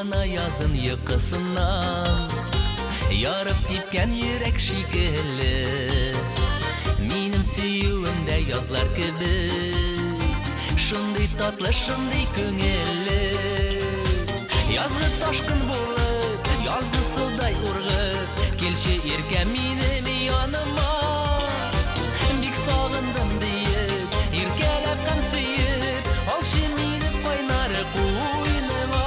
Уяна язын йокысыннан, Ярып типкән йөрәк шикелле. Минем сөюем дә язлар кебек, Шундый татлы, шундый күңелле. Язгы ташкын булып, язгы судай ургып, Килче иркәм минем яныма. Бик сагындым диеп, иркәләп һәм сөеп, Алчы мине кайнар куеныңа.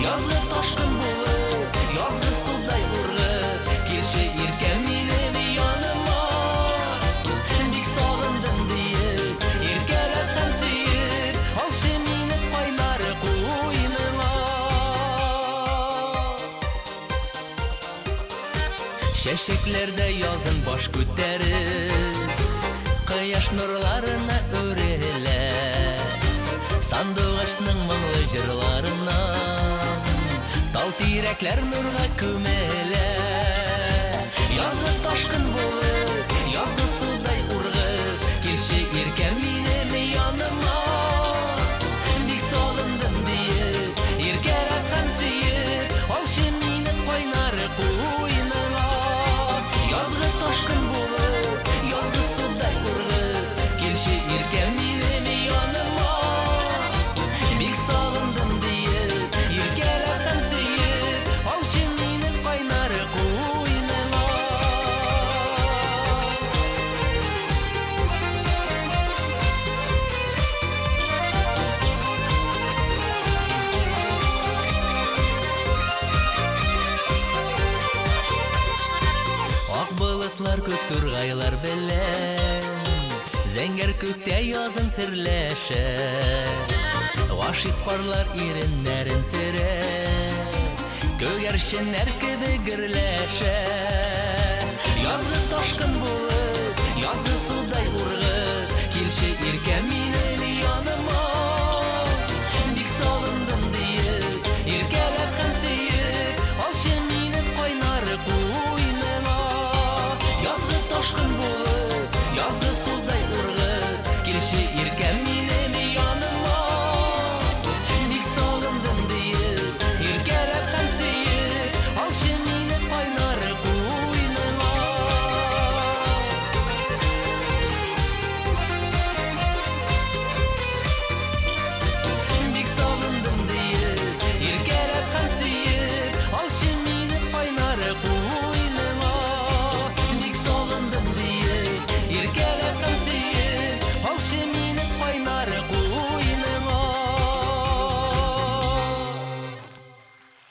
Язгы ташкын булып, язгы судай ургып, Килче иркәм минем яныма. Бик сагындым диеп, иркәләп һәм сөеп, Алчы мине кайнар куеныңа. Чәчәкләрдә язын баш күтәреп, Кояш нурларына үрелә. Сандугачның моңлы җырларыннан Тал тирәкләр нурга күмелә. Язгы ташкын булып, язгы судай ургып, Килче иркәм минем яныма. Бик сагындым диеп, иркәләп һәм сөеп, Алчы мине кайнар куеныңа. Язгы ташкын булып, язгы судай ургып, Килче иркәм минем яныма. Бик сагындым диеп, иркәләп һәм сөеп, Алчы мине кайнар куеныңа. Ак болытлар күк тургайлар белән Зәңгәр күктә язын серләшә. Гашыйк парлар иреннәрен терәп, Күгәрченнәр кебек гөрләшә. Язгы ташкын булып, язгы судай ургып, Килче иркәм минем.